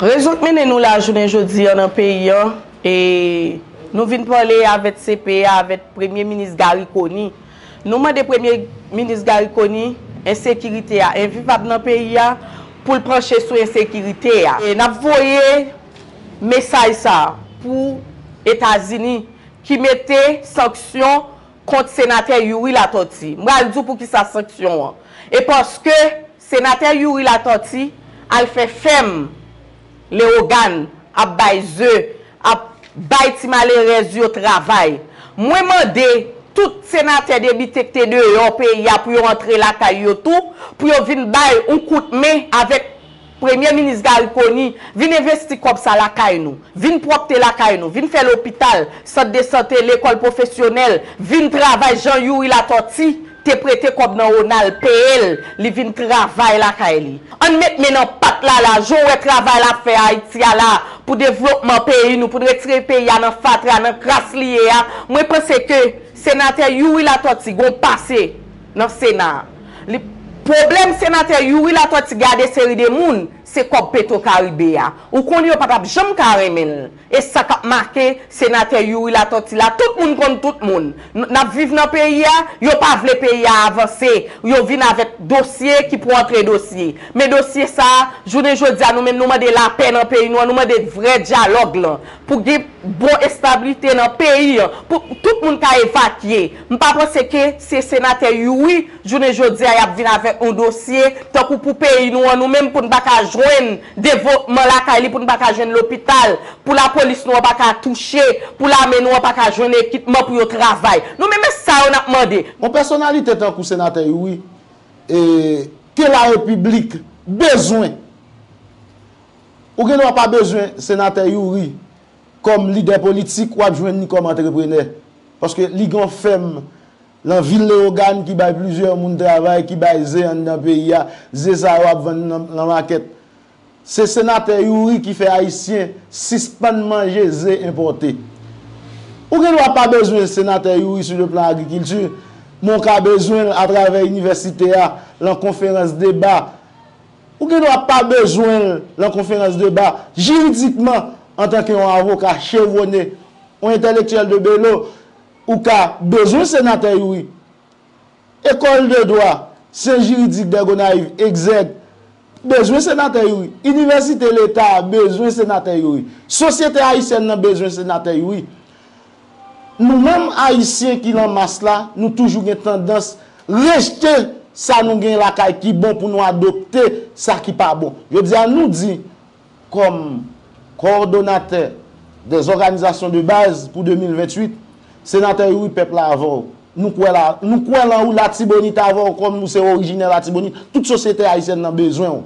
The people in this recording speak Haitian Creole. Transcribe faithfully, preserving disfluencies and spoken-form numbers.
Rezon k mennen nou la jounen jodi a nan peyi an, e nou vin pale avèk C P A, avèk Premye Minis Garry Conille. Nou mande Premye Minis Garry Conille ensekirite a envivab nan peyi a, pou l panche sou ensekirite a. E n ap voye mesaj sa a pou Etazini ki mete sanksyon kont Senatè Youri Latortue. M pral di w poukisa sanksyon an. E paske Senatè Youri Latortue al fè fèm Leyogàn, ap bay ze, ap bay ti malerèz yo travay. Mwen mande tout senatè depite k te deyò peyi a pou yo antre lakay yo tou, pou yo vin bay yon kout men avèk Premye Minis Garry Conille, vin envesti kòb sa lakay nou, vin pwòpte lakay nou, vin fè lopital, sant de sante, lekòl pwofesyonèl, vin travay jan Youri Latortue te prete kòb nan Ronald, peye l, li vin travay lakay li. Ann met men nan pat la la, jan w wè travay l ap fè Ayiti a la, pou devlopman peyi nou, pou n retire peyi a nan fatra, nan kras li ye a. Mwen panse ke Senatè Youri Latortue gon pase nan Sena a. Li, pwoblèm Senatè Youri Latortue gen a de seri de moun, se kòb Petro Caribe a. Ou konnen yo pa t ap janm ka renmen l. E sa k ap make Senatè Youri Latortue la. Tout moun konn tout moun. N, n ap viv nan peyi a, yo pa vle peyi a avanse. Yo vin avèk dosye ki pou antre dosye. Men dosye sa a, jounen jodi a, nou menm nou mande lapè nan peyi nou an, nou mande vrè dyalòg lan. Pou gen bon establite nan peyi an, pou tout moun ka evakye. M pa panse ke se senatè Youri, jounen jodi a, y ap vin avèk yon dosye, tankou pou peyi nou an, nou menm, pou n pa ka jwenn devlopman lakay li, pou n pa ka jwenn lopital, pou lapolis nou an pa ka touche, pou lame nou an pa ka jwenn ekipman pou yo travay. Nou menm, e sa yo n ap mande. Yon pèsonalite tankou senatè Youri, e, ke la repiblik bezwen. Ou gen dwa pa bezwen senatè Youri kòm lidè politik, w ap jwenn li kòm antreprenè. Paske li gen yon fèm nan vil Leyogàn ki bay plizyè moun travay, ki bay ze anndan peyi a. Ze sa yo ap vann nan, nan makèt. Se senatè Youri ki fè Ayisyen sispann manje ze enpòte. Ou gen dwa pa bezwen senatè Youri sou le plan agrikilti, men w ka bezwen l atravè inivèsite a, lan konferans deba. Ou gen dwa pa bezwen l lan konferans deba, jiridikman, antanke yon avoka chevwone, yon entèlektyèl de belo, ou ka bezwen senatè Youri. École de droit, Sciences juridiques des Gonayives, egzèk, bezwen senatè Youri. Inivèsite Leta a bezwen senatè Youri. Sosyete ayisyèn nan bezwen senatè Youri. Nou menm Ayisyen ki lan mas la, nou toujou gen tandans rejte sa nou gen lakay ki bon pou nou adopte sa ki pa bon. Jodi a, nou di, kòm kowòdonatè dè zòganizasyon de baz pou de mil venntuit, senatè Youri, pèp la avè w. Nou kwè la, nou kwè lan ou, Latibonit avè w, kòm ou se orijinè Latibonit, tout sosyete ayisyèn nan bezwen w.